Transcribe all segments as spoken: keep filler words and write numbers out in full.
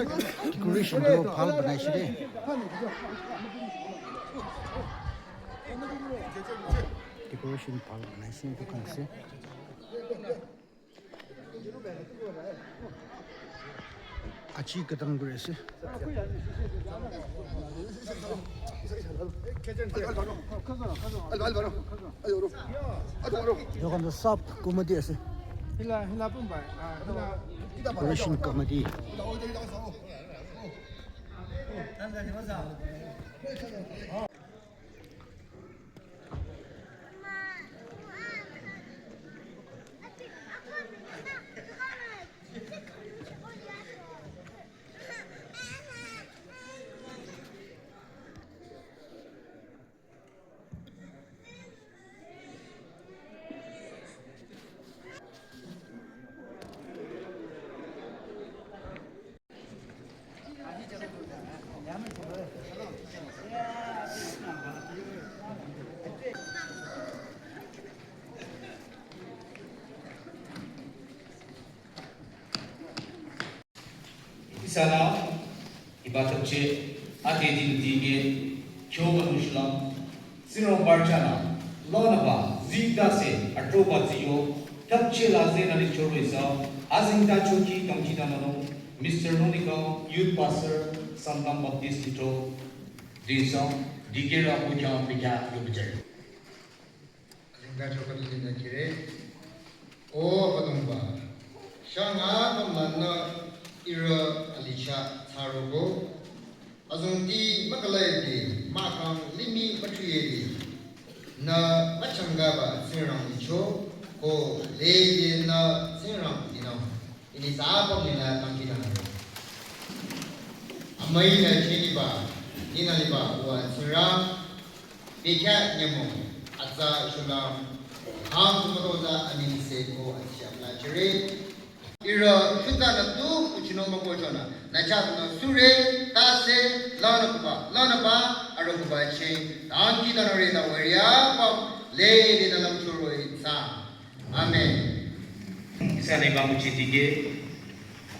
Decoration tu bhal banai shi de. Decoration bhal banai shi de, dukhan ase. Achi khütang kuri ase. Dukhan tu sab committee ase. Decoration committee. Ihsanü hiba thapche ade din dinge kyo wanu shulüm, Tsingrangba chahnü langnüba zii tase atroba ziyo thapche la zenü lichoro ihsa azengtacho kih dangkhidangnangnung Mister Nongniko, Youth Pastor, Sangtam Baptist Lithro, Dinsong, dikehrü abu khyang bekhyah yobichare. Azengtacho khüdu dinü kire. O Abüdongba, shang apüm lanü ihrü alichah thsarogo. Azongti mükhalaide mahkhang limih müthriyede nü müchangkaba Tsingrang licho, ko lede nü Tsingrang linung. Ini sa apüm nila dangkhidangnang. Amüi nü cheniba, nina liba uwa Tsingrang, bekhyah nyümong atsa shulüm, khang kumütoza anengse ko atsiyamla jüre. Ihrü shutsanü tu kuchinung mükohchonü, nü chahnü sure, tase, langnüba, langnüba, arükuba ching, dangkhidangnangre ta weriya pap, lede nü lümchoro ihsa. Amen. Ihsanü ba müchi dikeh.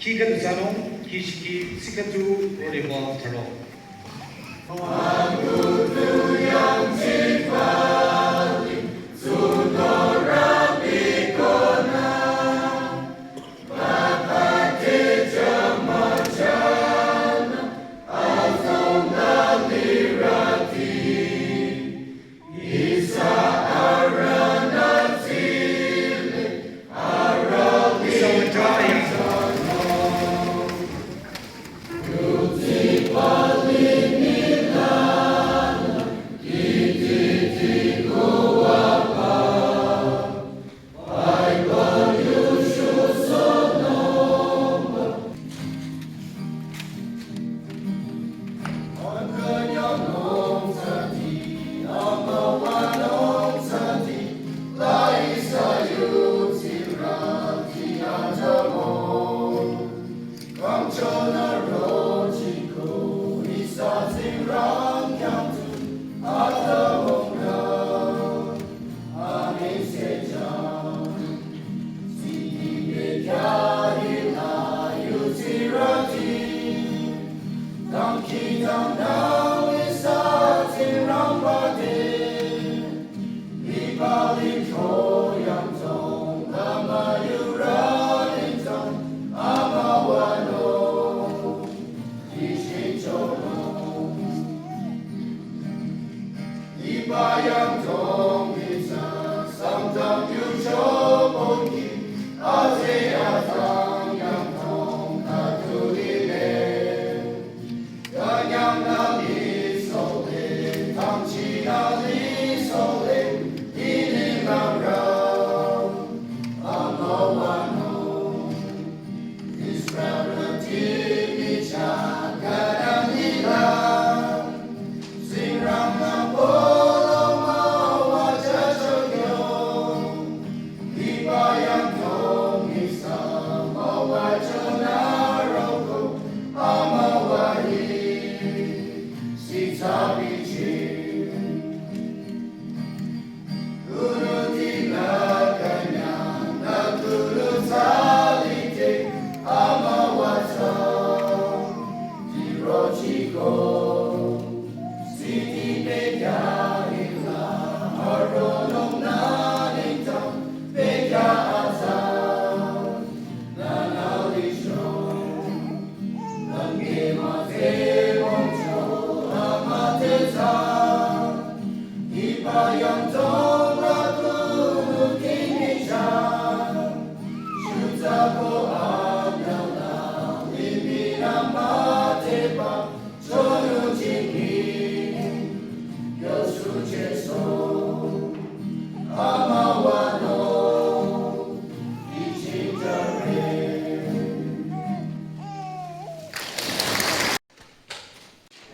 Kih khüdu thsanung, kih shikhi, tsi khüdu, roreba tharo.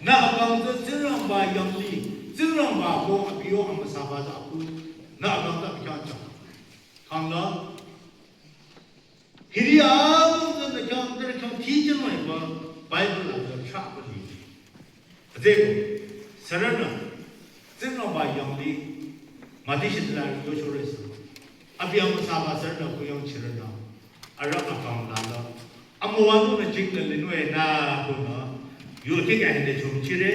Nü akang tsü Tsingrangba yanglih, Tsingrangba ko abi yo amüsaba tsü aku. Nü akang tsü abi khyang chang. Khangla, hiri akang tsü nü khyang, nü khyang teaching wa ba Bible la tsü chah ba li. Azeko, sürünü, Tsingrangba yanglih, mati shitla yo chore sü. Abi amüsaba sürünü kuyang chirünü. Arüh akang lala. Amüwanung nü jing nü linwe nü kunü. Yo kikha hinde chum chire,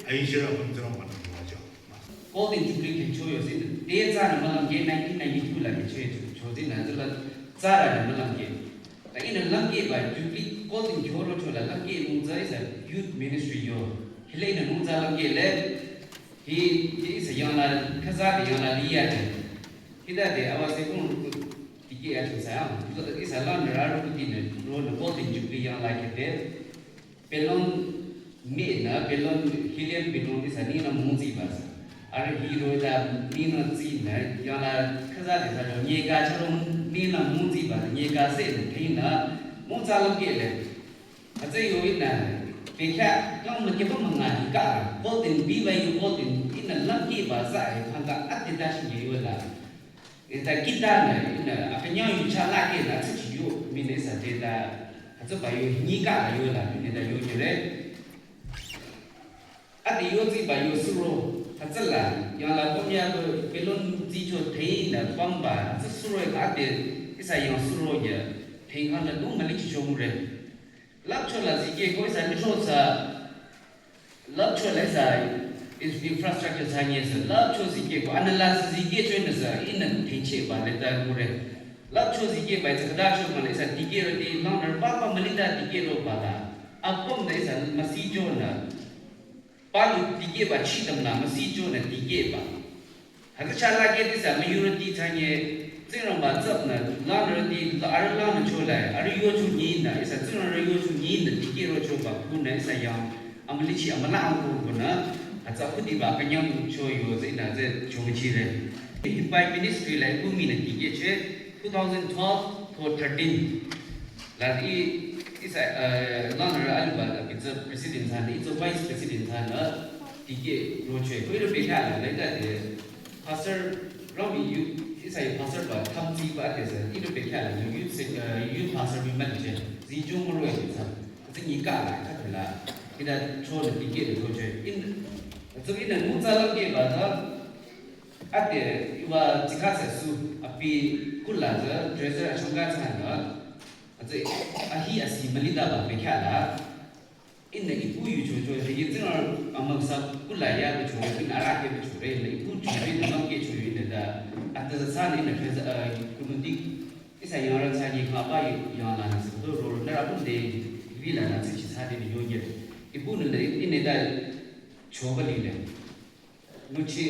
ayi shira kun Tsingrangba nü müwajü. Golden Jubilee khe cho yo sin. Te tsarü malam ke nineteen ninety-two la khe cho yo cho sin na zila tsarü nü malam ke. Ta ihnü langkeba Jubilee Golden kyo ro cho la langke nung tsü ihsa youth ministry yo. Hile ihnü nung tsü langke le. Hi, hi ihsa yangla, khaza de yangla liya de. Hita de awa se kung dikeh ya chungsa ya. Ihsa la nara ro kuti nü ro nü Golden Jubilee yangla kete. Balloon mi nü, balloon, helium balloon ihsa ninü mungzi ba sa. Arüh hi ro da ninü zi nü, yangla khaza de sa ro, nyeka charo ninü mungzi ba, nyeka se nü, khinü, mungza langke le. Atsü yo ihnü, bekhyah, kang mükeba münga hi ka, Golden, B Y U Golden, ihnü langkeba sa, e, khangka ati dashi ye yo la. Ita kita nü, ihnü, akünyang yu cha la ke la tsü chi yo, mi nü sa te ta, atsü ba yo, nyi ka la yo la, mi nü ta yo nyire. Ati yo zi ba yo suro, atsü la, yangla pom ya ko, balloon zi cho te nü, pom ba, atsü suro ka ati, ihsa yang suro ya, te khang ta dung mali chi chong re. Lapcho la zikeh ko ihsa nitro sa, lapcho la ihsa is-, infrastructure sa nye sa, lapcho zikeh ko analyze zikeh cho na sa, ihnü tenche ba le ta ngure. Lapcho zikeh ba ihsa kada cho ma la ihsa dikeh ro di, lang ro ba ba mali da dikeh ro ba la. Apom da ihsa masi cho na. Palu dikeh ba chi tam na masi cho na dikeh ba. Hütsü cha la ke tisa majority thanye, Tsingrangba tsap nü, lanü di, la, arüh lanü cho la, arüh yo cho nyi nü, ihsa Tsingrang arüh yo cho nyi nü, dikeh ro cho ba, ku nü, ihsa yang, amülichi, amüla ang ku ku nü, hütsü khudi ba, künyang cho yo, zi nü, zi cho ngi chi re. Hi Pai Ministry la, ku mi nü dikeh che, two thousand twelve to thirteen. La i, ihsa, eh, lanü aliba la, it's a president sa, it's a vice president sa, na, dikeh ro che. Ko iro bekhyah la, la ita de, pastor, ram i yu, ihsa i pastor ba, tam zi ba de sa, iro bekhyah la, yu, yu se, eh, yu pastor mi ma che. Zi jung ro che sa. Zi ni ka la, ka la. Ita cho la dikeh ro che. In, zi ina nu za la ke ba da. Ate, iwa zikha sa su, api kula za, treasurer achanga sa na. Atsü ahi asi mali da ba bekhyah la. Ihnü ipu yu cho cho, hi Tsingrang amang sa kula ya ba cho, ihnü ara ke ba cho, ihnü ipu cho, ihnü mang ke cho, ihnü da. Ata sa sa ihnü khe sa, eh, kunu dik, ihsa yang ran sa ni kha ba yang la na sa, do ro, na ra pun de, vi la na sa chi sa de ni yo ye. Ipu nü, ihnü da cho ba li le. Nguchi,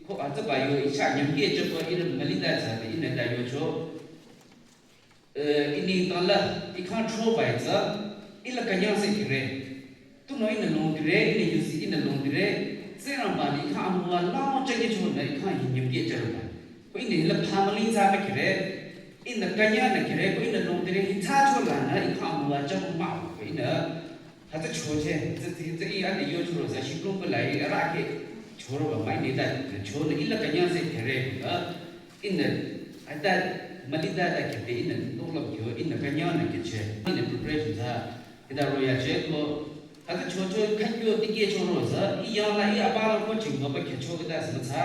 ko atsü ba yo, ihsa nyam ke cho ko, ihnü mali da sa de, ihnü da yo cho. Eh, ini tala, i khyang cho bai tsü, ila künyang se kire. Tunüo ihnü long kire, ihnü yusi ihnü long kire. Tsingrangba nü i khyang amüwa lao chake cho nü i khyang hi nyam ke charo ba. Ko ihnü ila family tsü ba kire. Ihnü künyang nü kire, ko ihnü long kire, hi cha cho la nü i khyang amüwa charo ma. Ko ihnü Hütsü choche, tsü, tsü, tsü i ade yo choro sa shiplong pala i ara ke choro ba mai ne da, cho ne ila künyang se kere ba, ihnü, ata mali da da kete ihnü, toklam kyo, ihnü künyang ne keche, ihnü preparation sa, ida ro ya che ko, hütsü chocho khakyo dikeh choro sa, i yang la i apa la ko ching ba kecho ida sa sa,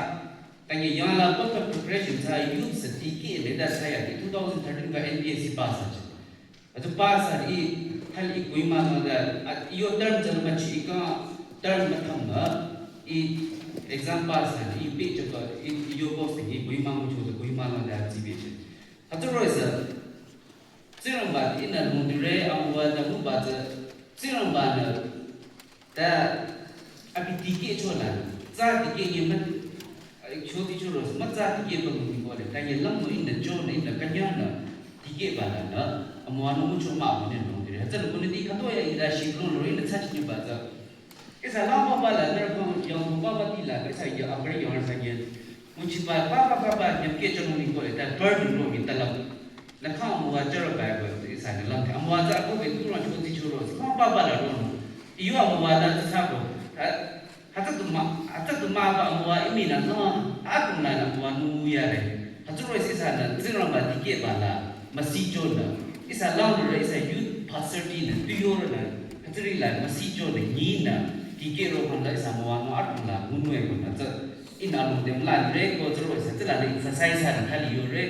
tanye yang la ko preparation sa, youth sa dikeh ne da sa ya, two thousand thirteen ka N P S C pass sa che. Ato pass a i, hal i Kohima nang da, a, yo term zan ma chi ka, term ma tham ma, i exam pass a i pe cho ka, i, i yo course i Kohima mo cho, Kohima nang da zi pe che. Ato ro sa, Tsingrangba ihnü long dire, amüwa da mu ba za, Tsingrangba nü, Ta abi dikeh cho la, tsü dikeh nge ma, ai, cho di cho ro, ma tsü dikeh ba ngu ni ko le, ta ye lam mo ihnü cho nü, ihnü künyang nü, dikeh ba la nü, amüwa nü mu cho ma mo ne nü dire. Hütsü nü ko ne di ka to ya ida shi lo lo ihnü tsü chi ni ba tsü. Ihsa la ma ba la, nü ko yang ko ba ba di la, ihsa ya a ba yang sa ye. Mu chi ba, ba ba ba ba, nyam ke cho nü ni ko le, ta burden lo ni ta la. Nü khyang amüwa charo bai ko, ihsa nü lam. Amüwa za ko be tu ro cho ti cho ro. Khyang ba ba la ro no. Iyo amüwa da za sa ko. Ha, hütsü du mah, hütsü du mah ba amüwa imi nü no, adrong la nü amüwa nu yare. Hütsüro ihsa nü Tsingrangba dikehba la müsichonü. Ihsa langnürü ihsa youth pastor tinü, tu yore nü, hütsüri la müsichonü, nyinü, dikehro khang la ihsa amüwa nu adrong la ngunung e konü tsü. Ihnü alongdi mülanre ko tsüro ihsa tsüla nü exercise nü thali yore.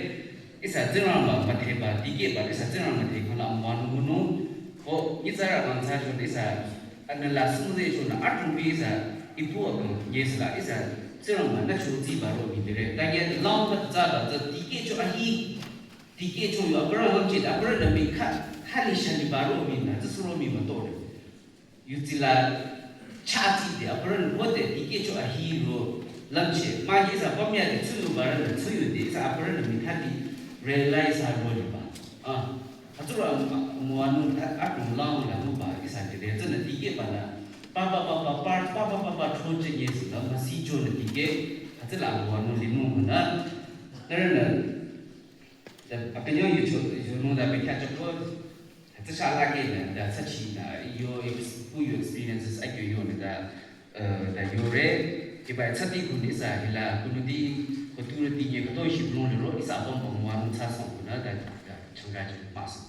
Ihsa Tsingrangba müdheba, dikehba, ihsa Tsingrangba müdhe khang la amüwa nu ngunung. Ko nyitsarü kang thsachonü ihsa anüla sungde chonü adrong bi ihsa ipu akang nyesla ihsa Tsingrangba nü chotsiba ro mii dire. Tanye lang ba tsaba tsü dikehcho ahi. Dikehcho yo aparü lümcheh, aparü nü mii kha, khali shaliba ro mii nü, tsü suro mii mütore. Yutsila chati de aparü nü kote dikehcho ahi ro lümcheh. Mah ihsa pamya de tsuyu barü nü tsuyu de ihsa aparü nü mii khali realize ha ro liba. Ah, hütsüro amüwa nu adrong lang la nguba ihsa de de tsünü dikehba la. Pa pa pa pa pa pa pa pa pa choche nyesla müsichonü dikeh. Hütsüla amüwa nu linung nü. Nührünü. Da, akünyo yucho, yunung da bekya choko, tsü shala ke na, da sachi na, yo ex-, pu yo experiences akyo yo na da, eh, da yore, kiba tsati kuni sa hila, kunudi, koturudi nye koto shi blong liro, ihsa apüm püm wa nung sa song kuna, da, da, changa chi mas.